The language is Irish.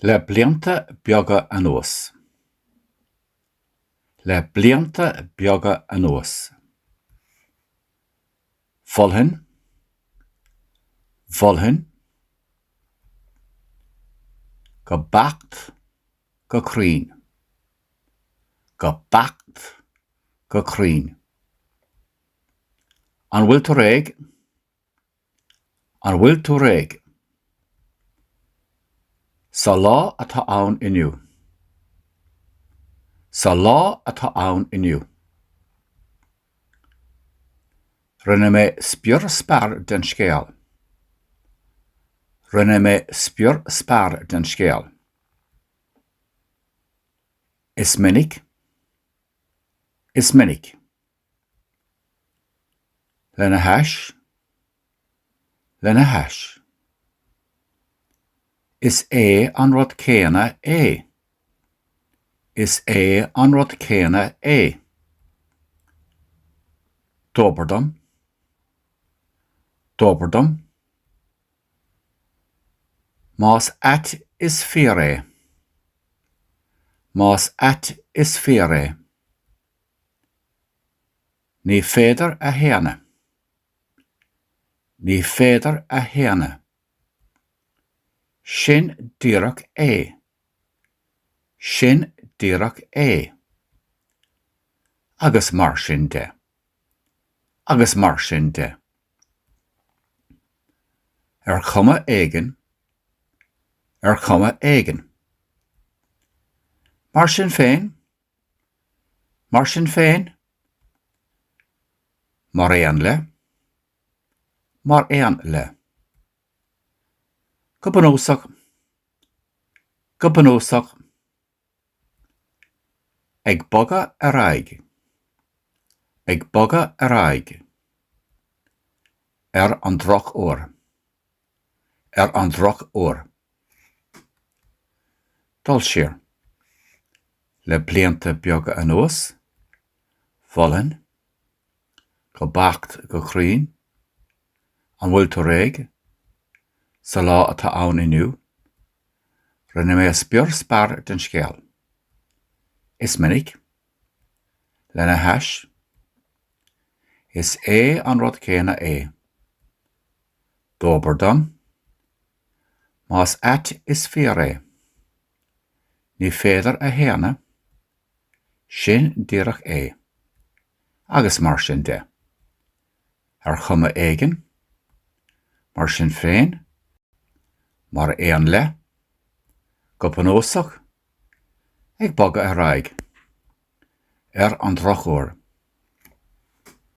Le blianta beaga anuas. Le blianta beaga anuas. Mholfainn. Mholfainn. Go beacht, go cruinn. Go beacht, go cruinn. An bhfuil tú réidh? An bhfuil tú réidh? Sa lá atá ann inniu. Sa lá atá ann inniu. Rinne mé spior spear den scéal. Rinne mé spior spear den scéal. Is minic. Is minic. Lena hais. Lena hais. Is é an rud céanna é. Is é an rud céanna é. Dóbair dom. Dóbair dom. Más ait is fíor é. Más ait is fíor é. Ní féidir a shéanadh. Ní féidir a shéanadh. Sin díreach é. Sin díreach é. Agus mar sin de. Agus mar sin de. Ar chuma éigin. Ar chuma éigin. Mar sin féin. Mar sin féin, mar aon le, mar aon le. Go bunúsach, go bunúsach. Ag bogadh ar aghaidh, ag bogadh ar aghaidh. Ar an drochuair, ar an drochuair. Dul siar. Le blianta beaga anuas, mholfainn, go beacht go cruinn, an bhfuil tú réidh? Sa lá atá ann inniu, rinne mé spior spear den scéal. Is minic. Lena hais. Is é an rud céanna é. Dóbair dom. Más ait is fíor é. Ní féidir a shéanadh. Sin díreach é. Agus mar sin de. Ar chuma éigin. Mar sin féin. Mar aon le. Go bunúsach. Ag bogadh ar aghaidh. Ar an drochuair.